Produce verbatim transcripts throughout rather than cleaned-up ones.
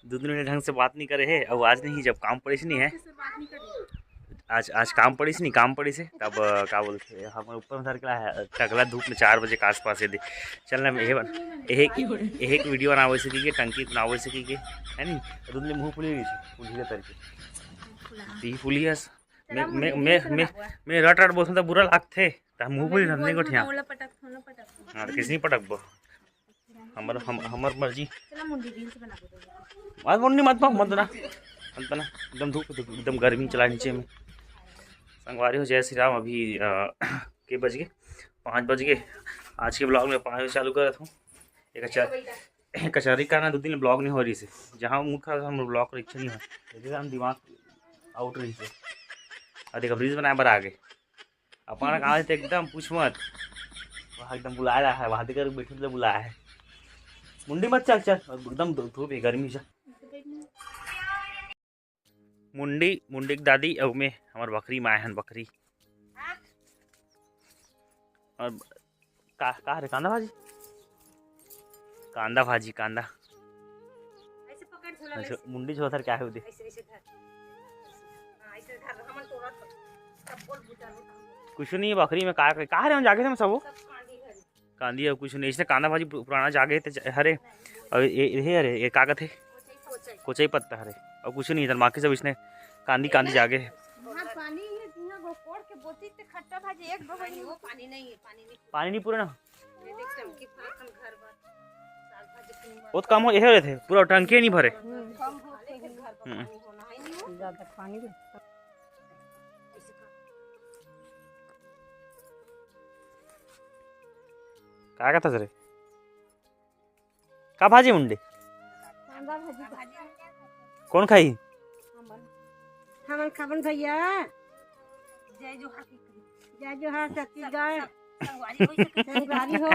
दू दिन ले ढंग से बात नहीं करे हे, अउ आज नहीं, जब काम पड़िस नहीं हे, आज, आज काम पड़िस नहीं, काम पड़िस हे, तब, अ, का बोलथे, हमर ऊपर में धर के लाए हे, टकला धूप में चार बजे के आसपास हे दे। चल ना, एहे बन-, एहे, एहे एक वीडियो बनावे से की के, टंकी बनावे से की के, है नी? दू दिन ले मुंह फुली गई, फुली के तरके। दी फुली हस। मैं, मैं, मैं, मैं, मैं रट रट बोलथों त बुरा लागथे, त मुंह फुली नहीं गोठिया। ओला पटक, ओला पटक। हाँ, त किसनी पटकबो? हमर, हम, हमर मर्जी। चला मुंडी reels बना दे। आज मुंडी मत पाओ, मत बना। मत बना। एकदम धूप, एकदम गर्मी चला नीचे में। संगवारी हो, जय श्री राम। अभी, अ, के बज गए? पाँच बज गए। आज के vlog में पाँच बजे चालू करत हूँ। एक अच्छा, कचहरी का ना, दू दिन vlog नहीं हो रही से। जहाँ मूड खराब, हम vlog कर इच्छा नहीं हो। लेकिन हम दिमाग out रही से। और देख, अब reels बनाए बर आ गए। अपना काम है तो एकदम पूछ मत। वहाँ एकदम बुलाया है, वहाँ देकर बैठे तो बुलाया है। मुंडी मत चल, चल। एकदम धू-, धूप है, गर्मी से। मुंडी, मुंडी के दादी, अउ में हमर बकरी माय हन, बकरी। और का, का हरे, कांदा भाजी? कांदा भाजी, कांदा। ऐसे पकड़, थोड़ा अच्छा, वैसे। मुंडी झोथर क्या है उदे? ऐसे, ऐसे धर। हाँ, ऐसे धर, हमन तोड़ा तो। सब बोल बुझा लो। कुछ नहीं, बकरी में का, का हरे, हम जाके हम सबो? सब कांदी हरे। कांदी अउ कुछ नहीं, इसने कांदा भाजी पु-, पुराना जागे ते ज-, हरे। अउ ये, ये हरे, ये का कथे? कोचई पत्ता हरे। अउ कुछ नहीं, इधर बाकी सब इसने कांदी, कांदी जागे हे। हाँ, पानी है, इतना गो कोड़ के बोती ते खट्टा भाजी एक दो पानी, वो पानी नहीं है, पानी नहीं। पानी नहीं पूरा ना? ये देख, टंकी भर अपन घर भर। साग भाजी तीन बार। बहुत कम हो, ये रहते, पूरा टंकी नहीं भरे। हम्म, कम हो, लेकिन घर पर हम्म। पानी होना है नहीं हो। ज्यादा पानी भी। का कहता रे? का भाजी मुंडी? कांदा भाजी। कौन खाई? हमन खाबन भैया। जय जोहार। जय जोहार छत्तीसगढ़। संगवारी हो। संगवारी हो।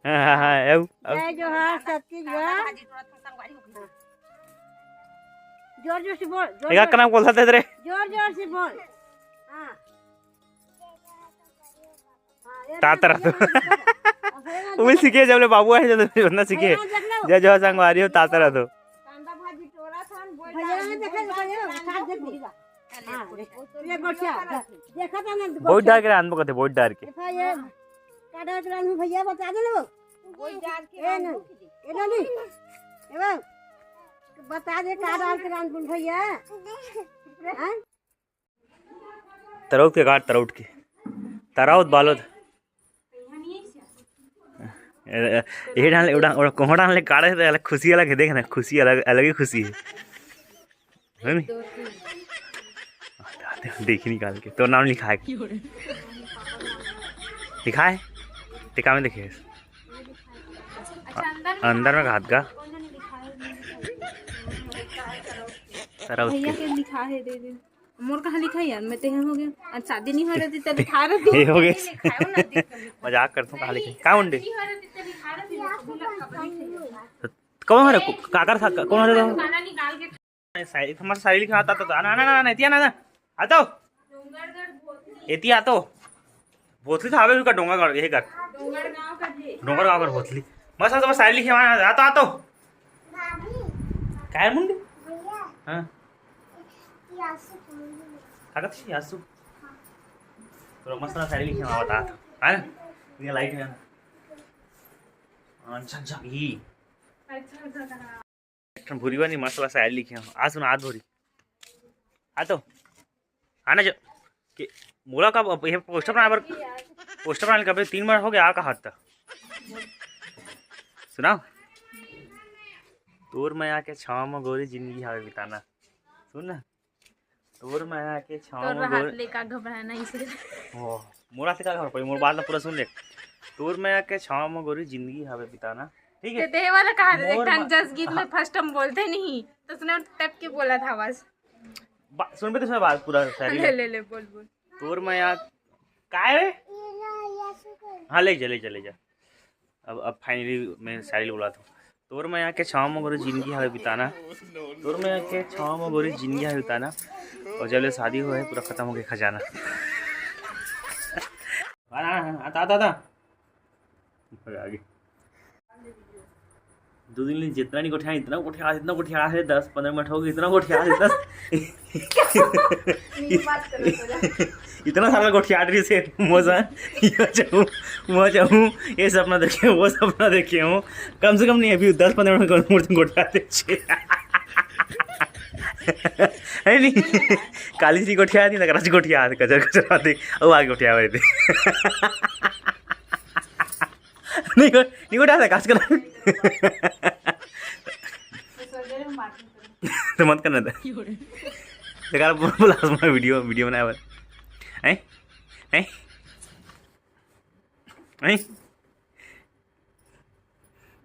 हाँ, हाँ, हाँ, एउ, एउ। जय जोहार छत्तीसगढ़। जोर जोर से बोल, जोर एका जोर। कना बोलता तेरे? जोर जोर से बोल। हाँ। हाँ, ये तातर ना, ये ना, ये ना। उमिल सीखे, जब ले बाबू आए, जब ले बन्ना सीखे। भैया, देख लो। जय जोहार संगवारी हो, तातर तो। कांदा भाजी टोरा था, बोल भैया, डाल, देख लो, बोल भैया, डाल, साथ देख लो। हाँ, ये गोठिया, देखा था ना, बहुत गोठिया। डार के रांध पकते, बहुत डार के। देखा ये, का डार के रांध भैया, बता दे लो। बहुत डार के ए रांध ना, पकते। ए ना नहीं, ए बा, बता दे, का डार के रांध भैया। हाँ? तरौत के काट, तरौत के। तरौत बालोद। ए, ए, ये डाल, उड़ा, उड़ा, कोहड़ा डाल ले काढ़े तो अलग खुशी अलग है, देख ना, खुशी अलग, अलग ही खुशी है। है नी? देखी निकाल के। तो नाम लिखा है? लिखा है? ते का में देखे? अंदर में घात का? तरौत भैया के। के लिखा है, दे दे। मोर कहाँ लिखा है यार, मैं तो यहाँ हो गया। आज शादी नहीं हो रही थी, तो लिखा रही थी। ये हो गया। लिखायो ना, देख। मजाक करता हूँ, कहाँ लिखे? का मुंडी? नहीं हो रही थी, तो लिखा रही थी, मैं तो भूल गया, कब लिखे। कौन हरे? काकर था? कौन हरे? गाना निकाल के। साइड, हमारे साइड लिखा आता तो, ना, ना, ना, ना, इतिया ना, ना। आ तो। एती आ तो। भोसली तो हावे का डोंगरगढ़, यही कर। डोंगरगांव कर। भोसली। मस्त, मस्त साइड लिखे, आ तो, आ तो। काय मुंडी? हाँ। कागज यासु। तो मस्त साड़ी लिखे, मैं बता था, है ना? ये लाइट में ना। अच्छा, अच्छा, ये। अच्छा, अच्छा, अच्छा। एक ठन भूरी वाली मस्त वाला साड़ी लिखे हैं। आ सुना, हाथ भूरी। आ तो। आना जो। के, मोला का, अब ये पोस्टर बनाए बर, पोस्टर बनाने का अबे तीन बार हो गया, आ का हाथ था। सुनाओ। तोर मया के छाँव म गोरी जिंदगी हावे बिताना। सुन ना। तोर मया के छाँव तोर म हाथ गोरी ले का घबराना इसे। ओ, मोर हाथ ले का घबरा पड़ी, मोर बात ला पूरा सुन ले। तोर मया के छाँव म गोरी जिंदगी हावे बिताना। ठीक ते है? देहे वाला कहा थे, मोर देख, मा-, जस गीत में हाँ। फर्स्ट हम बोलते नहीं, तो उसने टप के बोला था बस। बा-, सुन बे, तो सुन बात पूरा सारी। ले, ले, ले, बोल, बोल। तोर मया, काय रे? हाँ, ले जा, ले जा, ले जा। अब, अब finally मैं साड़ी बोला था। तोर मया के छाँव म गोरी जिंदगी हावे बिताना। तोर मया के छाँव म गोरी जिंदगी हावे बिताना। और जब ले शादी हुआ है, पूरा खत्म हो गया खजाना। आ, आ, आ, आता, आता, आता। आगे। दो दिन ले जितना नहीं गोठिया, इतना गोठिया, इतना गोठिया है, दस पन्द्रह मिनट हो गए, इतना गोठिया है, दस। नहीं, बात करो, करो। इतना सारा गोठिया रही से मोजा, ये जाऊँ, वो जाऊँ, ये सपना देखे, वो सपना देखे हूँ। कम से कम नहीं, अभी दस पन्द्रह मिनट मोर गोठिया दे छे। है नहीं? काली जी गोठिया नहीं लग रहा, गोठिया कचर कचर आते, अब आगे गोठिया हुए थे। नहीं गो-, नहीं गोठिया था, काज कर। तो मत करना था। बेकार बोला, बोला, वीडियो, वीडियो बनाया बस। हैं? हैं? हैं?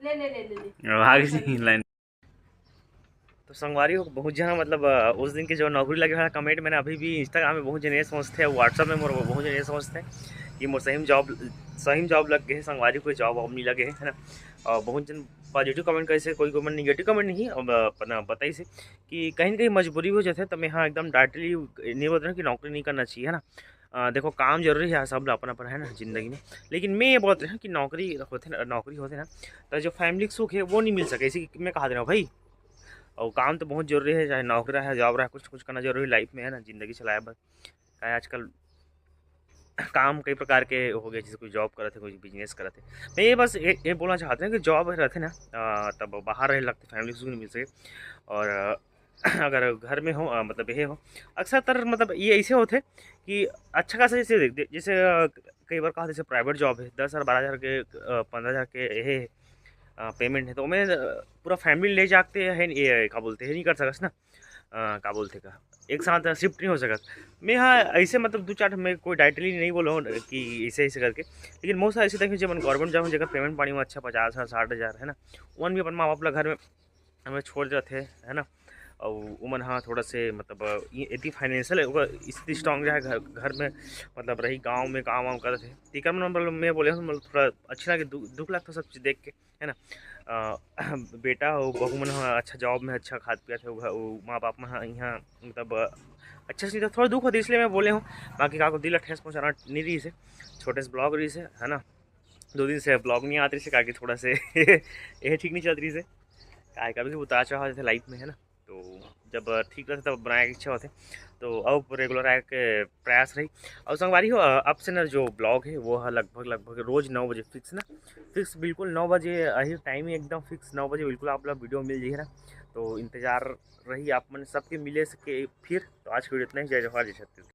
ले ले ले ले ले। भाग जी लाइन। तो संगवारी हो, बहुत जना मतलब, अ, उस दिन के जो नौकरी लगे वाला कमेंट मैंने अभी भी Instagram में बहुत जने समझते हैं, WhatsApp में मोर बहुत जने समझते हैं कि मोर सही में जॉब, सही में जॉब लग गए, संगवारी कोई जॉब वॉब नहीं लगे है, है ना। और बहुत जन पॉजिटिव कमेंट कैसे, कोई कोई मन निगेटिव कमेंट नहीं, अब अपना बताई से कि कहीं ना कहीं मजबूरी हो जाते हैं, तो मैं हाँ एकदम डायरेक्टली नहीं बोल रहा कि नौकरी नहीं करना चाहिए, है ना। अ, देखो, काम जरूरी है, सब ला अपन अपन है ना जिंदगी में, लेकिन मैं ये बोलते हैं कि नौकरी होते ना, नौकरी होते ना, तो जो फैमिली के सुख है वो नहीं मिल सके, इसी मैं कहा दे रहा हूँ भाई। और काम तो बहुत जरूरी है, चाहे नौकरी रहे, जॉब रहे, कुछ ना कुछ करना जरूरी लाइफ में, है ना, जिंदगी चलाए बर। काहे आजकल काम कई प्रकार के हो गए, जैसे कोई जॉब करत है, कोई बिजनेस करत है। मैं ये बस ये, ये बोलना चाहते हैं कि जॉब रहते ना, अ, तब बाहर रहे लगते, फैमिली से नहीं मिल सके। और अ, अगर घर में हो, अ, मतलब ये हो, अक्सर तर मतलब ये ऐसे होते कि अच्छा खासा जैसे देख दे-, जैसे अ, कई बार कहा जैसे प्राइवेट जॉब है, दस हज़ार बारह हज़ार के, अ, पन्द्रह हज़ार के ये पेमेंट है, तो मैं अ, पूरा फैमिली ले जाते हैं, ये का बोलते हैं, नहीं कर सकस ना, अ, का बोलते का, एक साथ शिफ्ट नहीं हो सकत। मैं हाँ ऐसे मतलब दो चार, मैं कोई डायरेक्टली नहीं बोला हूँ कि ऐसे ऐसे करके, लेकिन बहुत सारे ऐसे देखे जब गवर्नमेंट जॉब में जगह पेमेंट पानी में अच्छा पचास हज़ार, साठ हज़ार, है ना, वन भी अपन माँ बाप ला घर में हमें छोड़ जाते हैं, है ना। और उमन हाँ थोड़ा से मतलब ये इतनी फाइनेंशियल स्थिति स्ट्रांग रहे घर, घर में मतलब रही, गाँव में काम वाम करत है, तेकर मन मतलब मैं बोले हूँ, मतलब थोड़ा अच्छा लगे, दु-, दुख लगता सब चीज़ देख के, है ना। अ, बेटा हो, बहू मन ह अच्छा जॉब में अच्छा खात पियत हे, वो घ-, वो माँ बाप मन ह इहाँ मतलब अच्छा से नहीं, तो थोड़ा दुख होते, इसलिए मैं बोले हूँ। बाकी का दिल ला ठेस पहुँचाना नहीं रही से, छोटे से ब्लॉग रही से, है ना। दो दिन से ब्लॉग नहीं आते रही से, काकि थोड़ा से ये ठीक नहीं चलत रही से, काय कभी भी उतार चढ़ाव जैसे लाइफ में, है ना। तो जब ठीक रहते तब बनाए के इच्छा होते, तो अब रेगुलर आए के प्रयास रही। और संगवारी हो, अब से ना जो ब्लॉग है वो है लगभग लगभग रोज नौ बजे फिक्स ना, फिक्स बिल्कुल नौ बजे, यही टाइम ही एकदम फिक्स नौ बजे बिल्कुल आप लोग वीडियो मिल जाइए ना। तो इंतजार रही आप मन सबके मिले सके फिर। तो आज की वीडियो इतना ही। जय जोहार, जय छत्तीसगढ़।